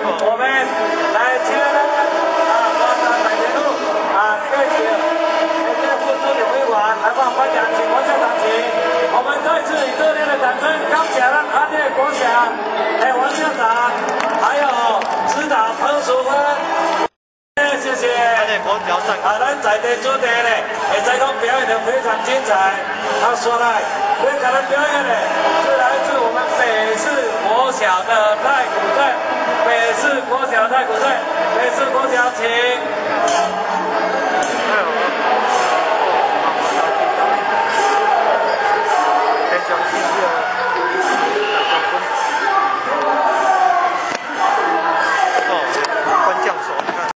我們來請咱啊，國家大天路啊，謝謝，謝謝副主任委員來幫頒獎，請王校長請。我們再次以熱烈的掌聲，感謝咱阿烈國小，哎，王校長，還有指導彭淑芬，謝謝。啊，咱在地主題咧，會使講表演得非常精彩。啊，說來，要共咱表演的是來自我們北市國小的太鼓隊，北市國小太鼓隊，北市國小請。